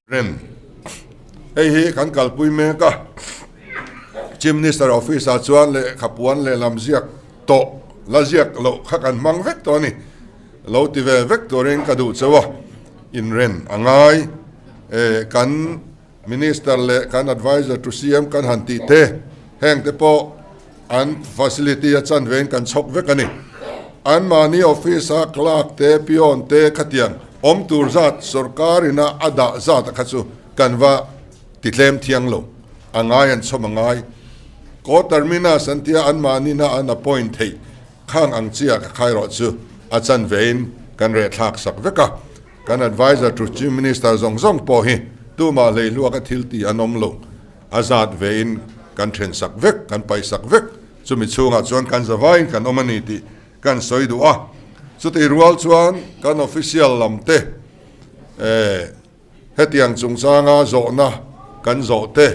Rem, Hei hi kan kalpui mek a, Chief Minister Office ah chuan lehkha puan lehlam ziak tawh la ziak loh kha kan hmang vek tawh a ni. Lo ti ve vek turin ka duh cheu a, inren a ngai. Kan Minister leh kan Adviser to CM kan han tih te, heng te pawh an facility a chan vein kan chhawk vek a ni. Anmahni office a clerk te, peon te khatiang awm tur zat sorkar ina a dah zat a kha chu kan va ti tlem thiang lo. A ngai an chhawm a ngai. Co-terminus an tia anmahni na an appoint theih khang ang chiah ka khai rawh chu a chan vein kan reh thlak sak vek a. Kan adviser to Chief Minister zawng zawng pawh hi tumah hleihluak a thil ti an awm lo. A zat vein kan then sak vek, kan paih sak vek. Chumi chhungah chuan kan zavaiin kan awm a ni tih kan sawi duh a. Chutih rual chuan kan official lam te eh hetiang chungchanga zawhna kan zawh te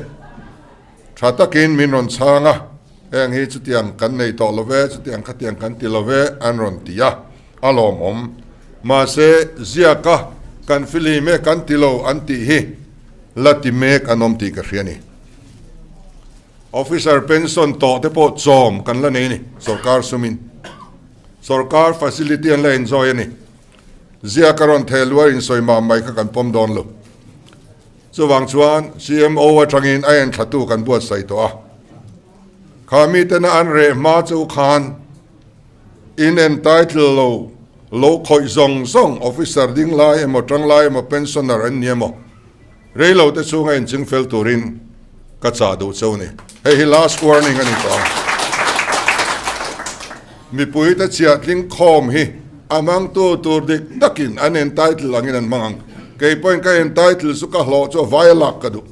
tha takin min rawn chhang a, heng hi chutiang kan nei tawh lo ve, chutiang khatiang kan ti lo ve an rawn ti a, a lawmawm. Mahse ziaka kan film e kan ti lo an tih hi la ti mek an awm tih ka hria a ni. Officer pension tawh te pawh chawm kan la nei a ni, sorkar sumin. Sorkar facility an la enjoy a ni. Ziak a rawn theh luar insawi mam mai kha kan pawm dawn lo. Chuvang chuan CMO atangin a enthlatu kan buatsaih tawh a. Kha mitena an reh hma chu khan in entitle lo lo khawih zawng zawng officer ding lai emaw tang lai emaw pensioner an ni emaw reilo te chhunga inching fel turin ka chah duh cheu ni. Hei hi last warning a ni tawh ang. Mipui te chhiah tling khawm hi a hmangtu tur dik takin an entitle angin an hmang ang. Kei pawhin ka entitle chu ka hlawh chu a vai a lak ka duh.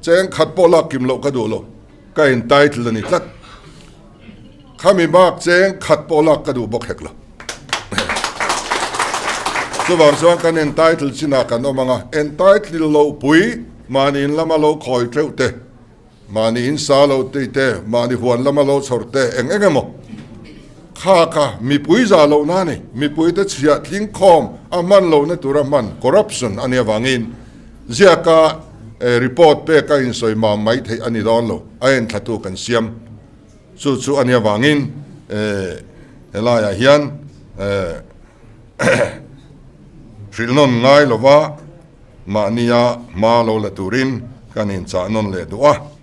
Cheng khat pawh lak kim loh ka duh lo. Ka entitle a ni tlat. Khami bak cheng khat pawh lak ka duh bawk hek lo. Chuvang chuan kan entitle chinah kan awm ang a, entitle loh pui mahni in lama lo khawi teuh te, mahni in sa lo tih te, mahni huan lama lo chhawr te eng eng emaw kha kha mipui zah lohna a ni. Mipui te chhiah tling khawm a hman lohna tura hman corruption a nih avangin ziaka report pek a insawi mam mai theih a ni dawn lo, a enthlatu kan siam. Chu chu a nih avangin helaiah hian hrilh nawn ngai lova mahnia hma lo la turin kan inchah nawn leh duh a.